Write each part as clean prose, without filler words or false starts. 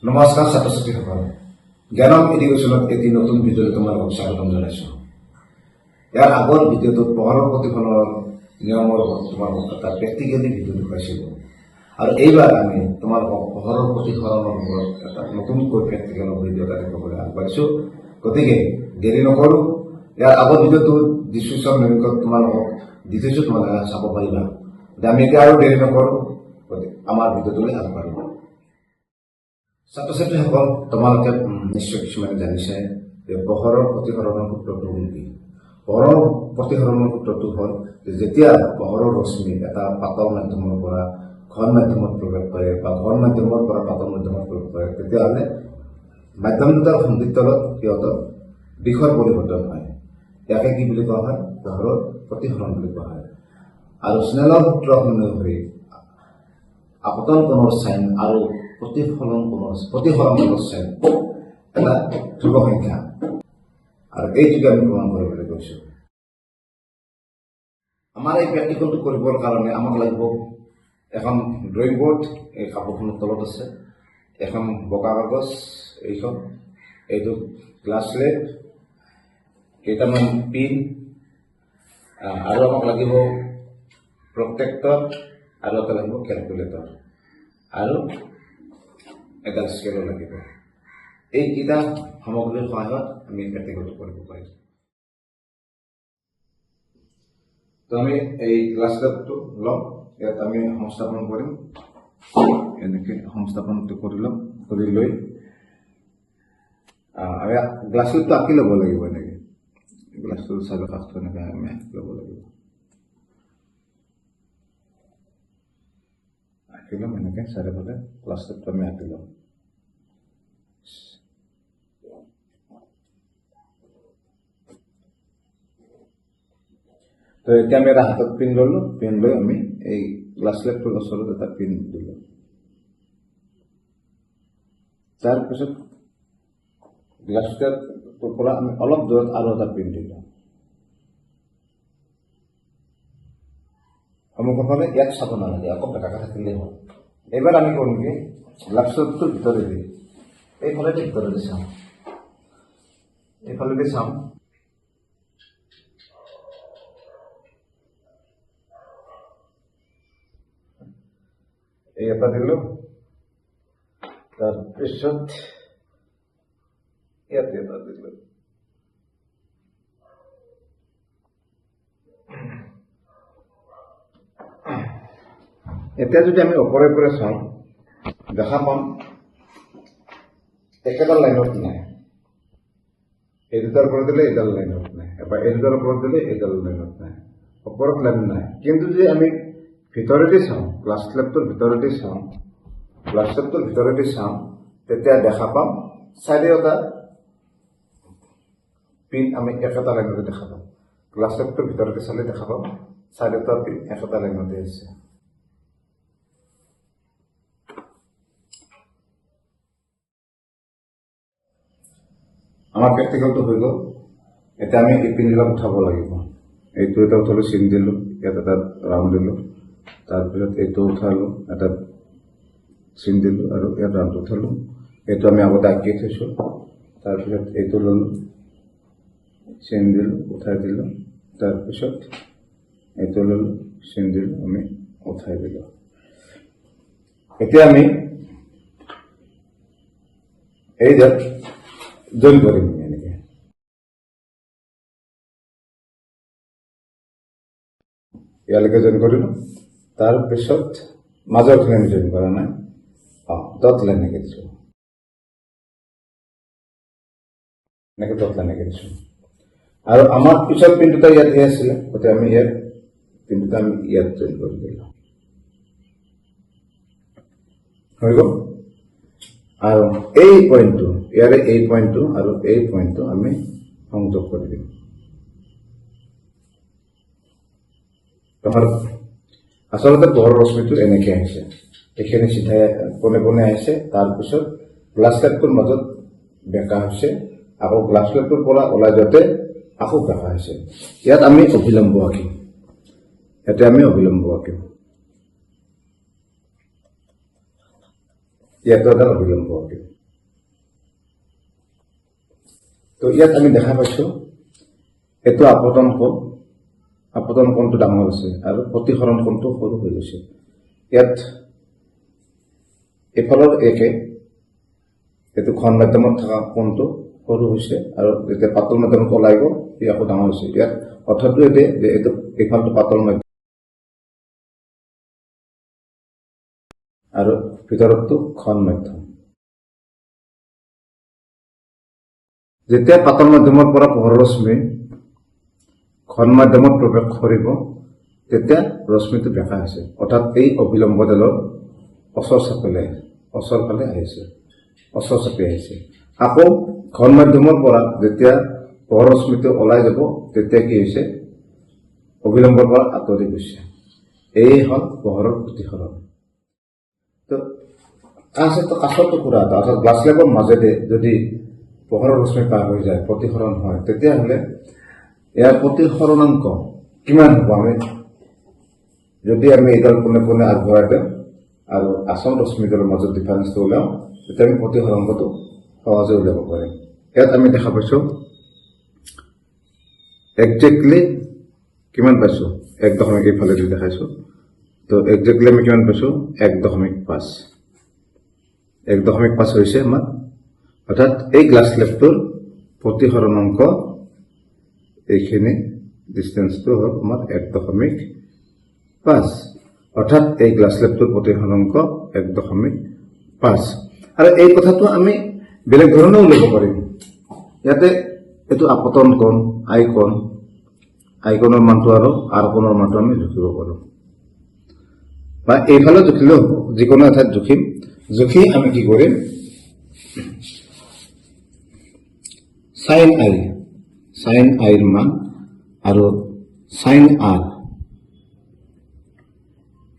নমস্কাৰ ছাত্ৰ ছাত্ৰীসকল, জ্ঞানম এডুকেশ্যনত এটি নতুন ভিডিঅ'লৈ তোমালোকক স্বাগতম জনাইছোঁ। ইয়াৰ আগৰ ভিডিঅ'টোত পোহৰৰ প্ৰতিফলনৰ নিয়মৰ ওপৰত তোমালোকক এটা প্ৰেক্টিকেলি ভিডিঅ' দেখুৱাইছিলোঁ আৰু এইবাৰ আমি তোমালোকক পোহৰৰ প্ৰতিসৰণৰ ওপৰত এটা নতুনকৈ প্ৰেক্টিকেলৰ ভিডিঅ' এটা দেখুৱাবলৈ আগবাঢ়িছোঁ। গতিকে দেৰি নকৰোঁ। ইয়াৰ আগৰ ভিডিঅ'টো ডিছক্ৰিপশ্যন লিংকত তোমালোকক দি থৈছোঁ, তোমালোকে চাব পাৰিবা। গতিকে আমি এতিয়া আৰু দেৰি নকৰোঁ, গতিকে আমাৰ ভিডিঅ'টোলৈ আগবাঢ়োঁ। ছাত্ৰ ছাত্ৰীসকল, তোমালোকে নিশ্চয় কিছুমানে জানিছে যে পোহৰৰ প্ৰতিসৰণৰ সূত্ৰটো হ'ল কি। পোহৰৰ প্ৰতিসৰণৰ সূত্ৰটো হ'ল যে যেতিয়া পোহৰৰ ৰশ্মি এটা পাতল মাধ্যমৰ পৰা ঘন মাধ্যমত প্ৰৱেশ কৰে বা ঘন মাধ্যমৰ পৰা পাতল মাধ্যমত প্ৰৱেশ কৰে, তেতিয়াহ'লে মাধ্যম দুটাৰ সন্ধিস্থলত সিহঁতৰ দিশৰ পৰিৱৰ্তন হয়। ইয়াকে কি বুলি কোৱা হয়? পোহৰৰ প্ৰতিসৰণ বুলি কোৱা হয়। আৰু স্নেলৰ সূত্ৰ অনুসৰি আপতন কোণৰ চাইন আৰু প্ৰতিফলন কোণৰ প্ৰতিসৰণ কোণৰ চাইন এটা ধ্ৰুৱ সংখ্যা আৰু এইটোকে আমি প্ৰমাণ কৰিবলৈ গৈছোঁ। আমাৰ এই প্ৰেক্টিকেলটো কৰিবৰ কাৰণে আমাক লাগিব এখন ড্ৰয়িং বৰ্ড, এই কাপোৰখনৰ তলত আছে, এখন বগা কাগজ, এইখন, এইটো গ্লাছ শ্লেব, কেইটামান পিন আৰু আমাক লাগিব প্ৰটেক্টৰ আৰু এটা লাগিব কেলকুলেটৰ আৰু এডাল স্কেলো লাগিব। এইকেইটা সামগ্ৰীৰ সহায়ত আমি প্ৰেক্টিকেলটো কৰিব পাৰিম। তো আমি এই গ্লাছ স্লেবটো ল'ম, ইয়াত আমি সংস্থাপন কৰিম। এনেকৈ সংস্থাপনটো কৰি ল'ম। কৰি লৈ আমি গ্লাছ স্লেবটো আঁকি ল'ব লাগিব। এনেকৈ গ্লাছটোৰ চাইডৰ কাষটো এনেকৈ আমি আঁকি ল'ব লাগিব। আঁকি ল'ম এনেকৈ, চাৰিওফালে গ্লাছ স্লেবটো আমি আঁকি ল'ম। তো এতিয়া আমি এটা হাতত পিন ল'লোঁ। পিন লৈ আমি এই গ্লাছ স্লেবটোৰ ওচৰত এটা পিন দিলোঁ। তাৰপিছত গ্লাছ স্লেবটোৰ পৰা আমি অলপ দূৰত আৰু এটা পিন দিলোঁ সন্মুখৰ ফালে। ইয়াত চাব নালাগে, আকৌ বেকাকে থাকিলেই হ'ল। এইবাৰ আমি কৰিম কি, গ্লাছ স্লেবটোৰ ভিতৰেদি, এইফালেদি ভিতৰেদি চাম, এইফালেদি চাম। এই এটা দিলোঁ, তাৰপিছত ইয়াতে এটা দিলোঁ। এতিয়া যদি আমি ওপৰে ওপৰে চাওঁ, দেখা পাম একেডাল লাইনত নাই। এই দুটাৰ ওপৰত দিলে এইডাল লাইনত নাই, বা এই দুটাৰ ওপৰত দিলে এইডাল লাইনত নাই, ওপৰত লাইন নাই। কিন্তু যদি আমি ভিতৰেদি চাওঁ, গ্লাছ স্লেবটোৰ ভিতৰেদি চাওঁ, গ্লাছ স্লেবটোৰ ভিতৰেদি চাওঁ, তেতিয়া দেখা পাম চাৰিওটা পিন আমি একেটা লাইনতে দেখা পাম। গ্লাছ স্লেবটোৰ ভিতৰেদি চালে দেখা পাম চাৰিওটা পিন একেটা লাইনতে আছে। আমাৰ প্ৰেক্টিকেলটো হৈ গ'ল। এতিয়া আমি এই পিনবিলাক উঠাব লাগিব। এইটো এটা উঠালোঁ, চিন দিলোঁ, ইয়াত এটা ৰাউণ্ড দিলোঁ। তাৰপিছত এইটো উঠালোঁ, এটা চিন দিলোঁ আৰু ইয়াত ৰাউণ্ডটো উঠালোঁ। এইটো আমি আগতে আঁকি থৈছোঁ। তাৰপিছত এইটো ল'লোঁ, চিন দিলোঁ, উঠাই দিলোঁ। তাৰপিছত এইটো ল'লোঁ, চিন দিলোঁ, আমি উঠাই দিলোঁ। এতিয়া আমি এই যে জইন কৰিম এনেকৈ। ইয়ালৈকে জইন কৰিলোঁ। তাৰপিছত মাজৰখিনি আমি জইন কৰা নাই। অঁ, ডট লাইন এনেকৈ দিছোঁ, এনেকৈ ডট লাইন এনেকৈ দিছোঁ। আৰু আমাৰ পিছৰ পিন দুটা ইয়াতহে আছিলে, গতিকে আমি ইয়াত পিন দুটা আমি ইয়াত জইন কৰি দিলোঁ, হৈ গ'ল। আৰু এই পইণ্টটো, ইয়াৰে এই পইণ্টটো আৰু এই পইণ্টটো আমি সংযোগ কৰি দিম। তোমাৰ আচলতে পোহৰৰ ৰশ্মিটো এনেকৈ আহিছে, এইখিনি চিধাই পোনে পোনে আহিছে। তাৰপিছত গ্লাছ স্লেবটোৰ মাজত বেঁকা হৈছে, আকৌ গ্লাছ স্লেবটোৰ পৰা ওলাই যাওঁতে আকৌ বেঁকা হৈছে। ইয়াত আমি অভিলম্ব আঁকিম, ইয়াতে আমি অভিলম্ব আঁকিম। ইয়াতো এডাল অভিলম্ব আঁকিম। তো ইয়াত আমি দেখা পাইছোঁ, এইটো আপতন কোণ। আপতন কোণটো ডাঙৰ হৈছে আৰু প্ৰতিসৰণ কোণটো সৰু হৈ গৈছে। ইয়াত এইফালৰ একে, এইটো ঘন মাধ্যমত থকা কোণটো সৰু হৈছে আৰু যেতিয়া পাতল মাধ্যমত ওলাই গ'ল, ই আকৌ ডাঙৰ হৈছে। ইয়াত অৰ্থটো এইটোৱে যে এইটো এইফালটো পাতল মাধ্যম আৰু ভিতৰতটো ঘন মাধ্যম। যেতিয়া পাতল মাধ্যমৰ পৰা পোহৰৰ ৰশ্মি ঘন মাধ্যমত প্ৰৱেশ কৰিব, তেতিয়া ৰশ্মিটো বেঁকা হৈছে, অৰ্থাৎ এই অভিলম্বডালৰ ওচৰ ফালে আহিছে, ওচৰ চাপি আহিছে। আকৌ ঘন মাধ্যমৰ পৰা যেতিয়া পোহৰ ৰশ্মিটো ওলাই যাব, তেতিয়া কি হৈছে? অভিলম্বৰ পৰা আঁতৰি গৈছে। এয়ে হ'ল পোহৰৰ প্ৰতিসৰণ। তো কাঁচ এটা, কাঁচৰ টুকুৰা এটা, অৰ্থাৎ গ্লাছ স্লেবৰ মাজেৰে যদি পোহৰৰ ৰশ্মি পাৰ হৈ যায়, প্ৰতিসৰণ হয়, তেতিয়াহ'লে ইয়াৰ প্ৰতিসৰণাংক কিমান হ'ব? যদি আমি এইডাল পোনে পোনে আগবঢ়াই দিওঁ আৰু আচল ৰশ্মিডালৰ মাজত ডিফাৰেঞ্চটো উলিয়াওঁ, তেতিয়া আমি প্ৰতিসৰণাংকটো সহজে উলিয়াব পাৰিম। ইয়াত আমি দেখা পাইছোঁ, একজেক্টলি কিমান পাইছোঁ? এক দশমিক, এইফালে দি দেখাইছোঁ। তো একজেক্টলি আমি কিমান পাইছোঁ? 1.5। 1.5 হৈছে আমাৰ। অৰ্থাৎ এই গ্লাছ স্লেবটোৰ প্ৰতিসৰণাংক এইখিনি ডিষ্টেঞ্চটো হ'ল আমাৰ 1.5। অৰ্থাৎ এই গ্লাছ স্লেবটোৰ প্ৰতিসৰণাংক 1.5। আৰু এই কথাটো আমি বেলেগ ধৰণেও উলিয়াব পাৰিম। ইয়াতে এইটো আপতন কোণ, আই কোণ, আই কোণৰ মানটো আৰু আৰ কোণৰ মানটো আমি জুখিব পাৰোঁ বা এইফালে জুখিলেও হ'ব। যিকোনো এঠাইত জুখিম। জুখি আমি কি কৰিম? চাইন আই, চাইন আইৰ মান আৰু চাইন আৰ,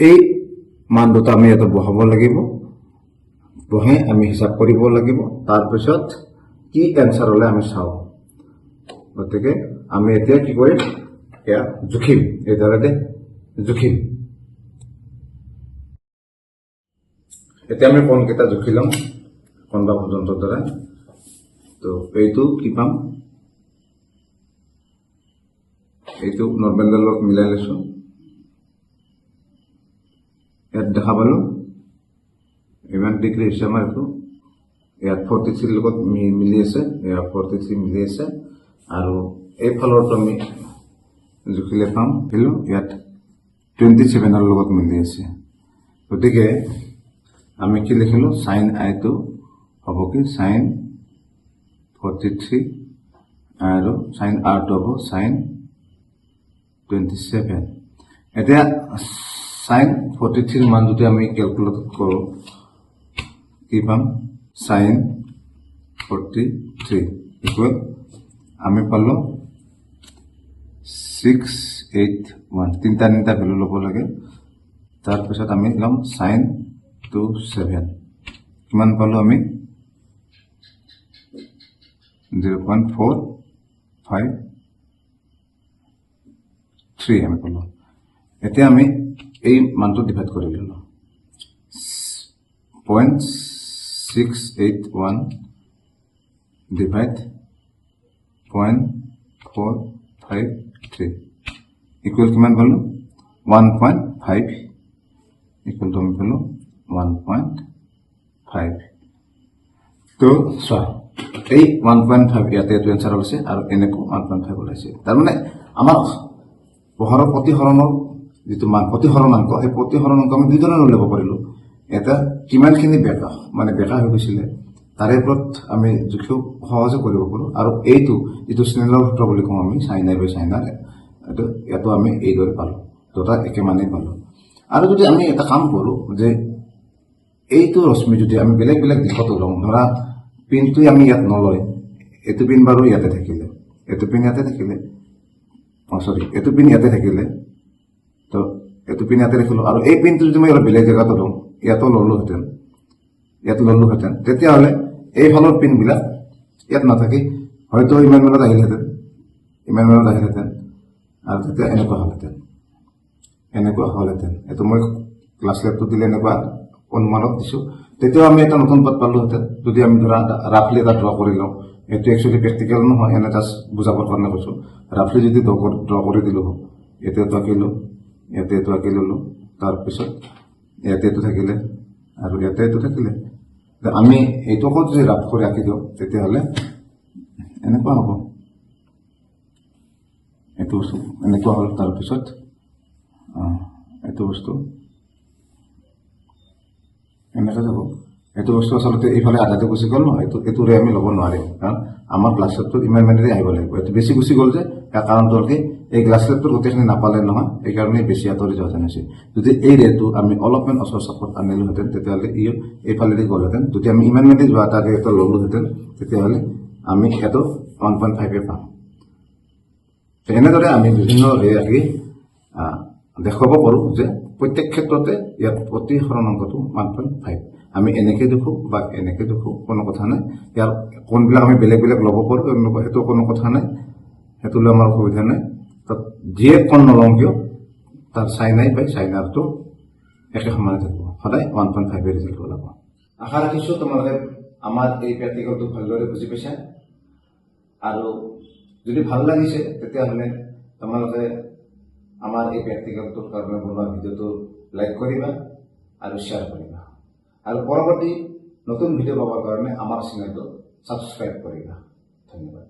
এই মান দুটা আমি ইয়াতে বহাব লাগিব। বহাই আমি হিচাপ কৰিব লাগিব। তাৰপিছত কি এনচাৰ ওলাই আমি চাওঁ। গতিকে আমি এতিয়া কি কৰিম? এয়া জুখিম, এইদৰে জুখিম। এতিয়া আমি কোণকেইটা জুখি ল'ম কোণবা যন্ত্ৰৰ দ্বাৰা। তো এইটো কি পাম? এইটো নৰ্মেলৰ লগত মিলাই লৈছোঁ। ইয়াত দেখা পালোঁ ইমান ডিগ্ৰী হৈছে আমাৰ এইটো। ইয়াত 43ৰ লগত মিলি আছে। ইয়াত 43 মিলি আছে। আৰু এইফালৰটো আমি জুখিলে পাম দিলোঁ, ইয়াত 27ৰ লগত মিলি আছে। গতিকে আমি কি লিখিলোঁ? চাইন আইটো হ'ব কি? চাইন 43 আৰু চাইন আৰটো হ'ব চাইন 27। এতিয়া চাইন 43ৰ মান যদি আমি কেলকুলেট কৰোঁ, কি পাম? চাইন 43 ইকুৱেল আমি পালোঁ 681। তিনিটা তিনিটা ভেলু ল'ব লাগে। তাৰপিছত আমি ল'ম চাইন 27। কিমান পালোঁ আমি? 0.453 আমি পালোঁ। এতিয়া আমি এই মানটো ডিভাইড কৰি ল'লোঁ। 0.681 divide 0.453 equal কিমান পালোঁ? 1.5 ইকুৱেলটো আমি পালোঁ 1.5। তো চোৱা, এই 1.5 ইয়াতে এইটো এনচাৰ ওলাইছে আৰু এনেকুৱা 1.5 ওলাইছে। তাৰমানে আমাৰ পোহৰৰ প্ৰতিসৰণৰ যিটো মান, প্ৰতিসৰণাংক, সেই প্ৰতিসৰণাংক আমি দুই ধৰণে উলিয়াব পাৰিলোঁ। এটা কিমানখিনি বেকা, মানে বেকা হৈ গৈছিলে, তাৰে ওপৰত আমি জুখিও সহজে কৰিব পাৰোঁ। আৰু এইটো যিটো স্নেলৰ সূত্ৰ বুলি কওঁ আমি, চাইন আই বাই চাইন আৰ, এইটো ইয়াতো আমি এইদৰে পালোঁ। দুটা একে মানেই পালোঁ। আৰু যদি আমি এটা কাম কৰোঁ যে এইটো ৰশ্মি যদি আমি বেলেগ বেলেগ দিশতো লওঁ, ধৰা পিনটোৱে আমি ইয়াত নলয়, এইটো পিন বাৰু ইয়াতে থাকিলে, এইটো পিন ইয়াতে থাকিলে, অঁ চৰি, এইটো পিন ইয়াতে থাকিলে, তো এইটো পিন ইয়াতে ৰাখিলোঁ আৰু এই পিনটো যদি মই অলপ বেলেগ জেগাতো লওঁ, ইয়াতো ল'লোহেঁতেন, ইয়াত ল'লোহেঁতেন, তেতিয়াহ'লে এইফালৰ পিনবিলাক ইয়াত নাথাকি হয়তো ইমান মানত আহিলহেঁতেন, ইমান মানত আহিলহেঁতেন আৰু তেতিয়া এনেকুৱা হ'লহেঁতেন, এনেকুৱা হ'লহেঁতেন। এইটো মই ক্লাছ লেবটো দিলে এনেকুৱা অনুমানত দিছোঁ। তেতিয়াও আমি এটা নতুন পথ পালোহেঁতেন, যদি আমি ধৰা ৰাফলি এটা ড্ৰ কৰি লওঁ। এইটো একচুৱেলি প্ৰেক্টিকেল নহয়, এনে জাষ্ট বুজাবৰ কাৰণে কৈছোঁ। ৰাফলি যদি ড্ৰ কৰি দিলোঁ, ইয়াতে এইটো আঁকিলোঁ, ইয়াতে এইটো আঁকি ল'লোঁ, তাৰপিছত ইয়াতে এইটো থাকিলে আৰু ইয়াতে এইটো থাকিলে, আমি এইটো ক'ত যদি ৰাফ কৰি আঁকি দিওঁ, তেতিয়াহ'লে এনেকুৱা হ'ব। এইটো বস্তু এনেকুৱা হ'ল। তাৰপিছত এইটো বস্তু এনেকৈ যাব। এইটো বস্তু আচলতে এইফালে আধাতে গুচি গ'ল ন। এইটোৰে আমি ল'ব নোৱাৰিম, কাৰণ আমাৰ গ্লাছ শ্লেবটোত ইমান মানেৰে আহিব লাগিব। এইটো বেছি গুচি গ'ল যে, ইয়াৰ কাৰণটো হ'ল কি, এই গ্লাছ শ্লেবটোৰ গোটেইখিনি নাপালে নহয়, সেইকাৰণে বেছি আঁতৰি যোৱা যেন হৈছে। যদি এই ৰেটো আমি অলপমান ওচৰ চাপত আনিলোহেঁতেন, তেতিয়াহ'লে ই এইফালেদি গ'লহেঁতেন। যদি আমি ইমান মেদি যোৱা এটা ৰে এটা ল'লোহেঁতেন, তেতিয়াহ'লে আমি এইটো 1.5-এ পাম। এনেদৰে আমি বিভিন্ন ৰে আঁকি দেখুৱাব পাৰোঁ যে প্ৰত্যেক ক্ষেত্ৰতে ইয়াত প্ৰতিসৰণ অংকটো 1.5। আমি এনেকৈ দেখোঁ বা এনেকৈ দেখোঁ, কোনো কথা নাই। ইয়াৰ কোণবিলাক আমি বেলেগ বেলেগ ল'ব পাৰোঁ, এনেকুৱা সেইটো কোনো কথা নাই, সেইটো লৈ আমাৰ অসুবিধা নাই। তাত যিয়ে কোণ নলওঁ কিয়, তাৰ চাইন আই বাই চাইন আৰটো একে সমানে থাকিব সদায়, 1.5-এ ৰিজাল্ট ওলাব। আশা ৰাখিছোঁ তোমালোকে আমাৰ এই প্ৰেক্টিকেলটো ভালদৰে বুজি পাইছা আৰু যদি ভাল লাগিছে, তেতিয়াহ'লে তোমালোকে আমাৰ এই প্ৰেক্টিকেলটোৰ কাৰণে বনোৱা ভিডিঅ'টো লাইক কৰিবা আৰু শ্বেয়াৰ কৰিবা আৰু পৰৱৰ্তী নতুন ভিডিঅ' পাবৰ কাৰণে আমাৰ চেনেলটো ছাবস্ক্ৰাইব কৰিবা। ধন্যবাদ।